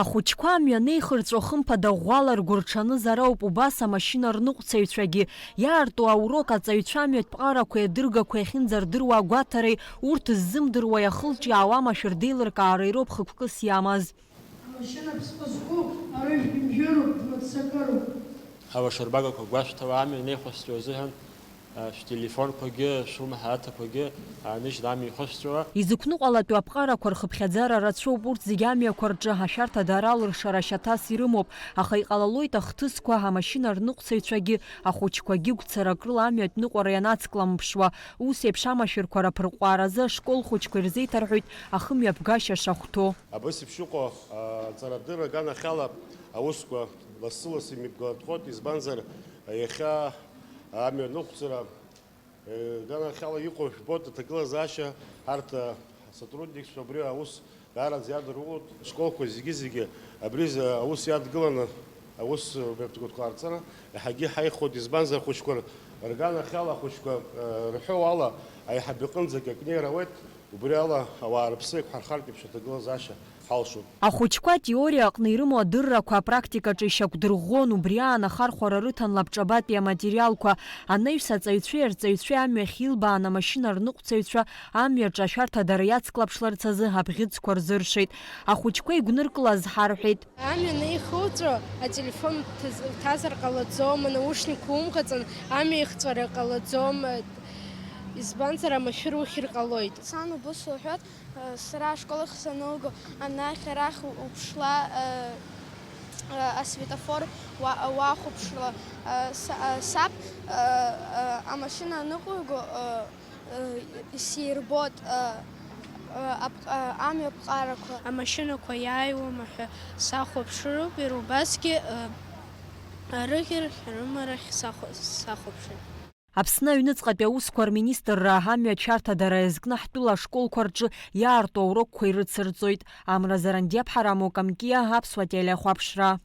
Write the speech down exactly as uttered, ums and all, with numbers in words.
Ахәыҷқәа амҩа анеихырҵәо, хымԥада ӷәӷәала ргәырҽанызар ауп убас амашьына рныҟәцаҩцәагьы. Иаарту аурок аҵаҩцәа амҩатә ԥҟарақәеи адыргақәеи ахьынӡардыруа агәаҭареи, урҭ ззымдыруа иахылҿиаауа амашәыр деилыркаара ироуп хықәкыс иамаз. Амашьына ԥсҟы зқәу арыжәтә мжәыроуп, мыццакыроуп. Алашарбагақәа гәашәҭала амҩа анеихәасҵо азыҳәан, шәтелефонқәагьы, шәумҳаҭақәагьы ааныжьны амҩа ихысҵәауа. Изықәныҟәалатәу аԥҟарақәа рхыԥхьаӡара рацәоуп, урҭ зегьы амҩақәа рҿы ашәарҭадара алыршара шьаҭас ирымоуп, аха иҟалалоит ахҭысқәа, амашьына рныҟәцаҩцәагьы, ахәыҷқәагьы гәцарак рыла амҩатә ныҟәара ианацкламԥшуа, ус еиԥш амашәырқәа раԥырҟәааразы ашкол хәыҷқәа ирзеиҭарҳәоит ахымҩаԥгашьа шахәҭоу. Абас еиԥш иҟоу, а, аҵарадырра аганахьала аусқәа лассы-лассы имҩаԥгалатәхоит, избанзар, иахьа амҩа ныҟәцара, э, аганахьала иҟоу жәбоит аҭагылазаашьа, ҳарҭ, а, асотрудникцәа убри аус даараӡа иадырулоит, ашколқәа зегьы-зегьы абри за-, аус иадгыланы аус мҩаԥгатәқәа ҟарҵара иаҳагьы ҳаихоит, избанзар, ахәыҷқәа р-, рганахьала ахәыҷқәа, э, рҳәоу ала, аиҳаб иҟынӡагьы акы неир ауеит. Убри ала, ауаа рыԥсы еиқәҳархартә еиԥш аҭагылазаашьа ҳалшоит. Ахәыҷқәа атеориа аҟны ирымоу адыррақәа апрактикаҿы ишьақәдырӷәӷәон, убри аан ахархәара рыҭан лабҿабатәи аматериалқәа. Анаҩс аҵаҩцәеи арҵаҩцәеи амҩахь илбаан амашьына рныҟәцаҩцәа амҩаҿы ашәарҭадара иацклаԥшларц азы абӷьыцқәа рзыршеит. Ахәыҷқәа игәныркылаз ҳарҳәеит. Амҩа анеихуҵәо, ателефон ҭаз-, ҭазар ҟалаӡом, анаушникқәа умҟаҵан, амҩа ихҵәара ҟалаӡом, избанзар, амашәыр ухьыр ҟалоит. Сан убыс лҳәоит, сара ашкол ахь санылго, анахь-арахь уԥшла, асветофор уа-, уахәаԥшла, са-, саб, амашьына аныҟәиго, Исирбот, а, а, ап-, а, амҩа ԥҟарақәа. Амашьынақәа иааиуама ҳәа сахәаԥшыроуп, иара убасгьы, а, арыӷьарахь, рымарахь сахәа-, сахәаԥшит. Аԥсны аҩныҵҟатәи аусқәа рминистрра амҩа ашәарҭадара иазкны ҳтәыла ашколқәа рҿы иаарту аурокқәа ирыцырҵоит. Амра Зарандиаԥҳа, Рамо Камкиа, Аԥсуа телехәаԥшра.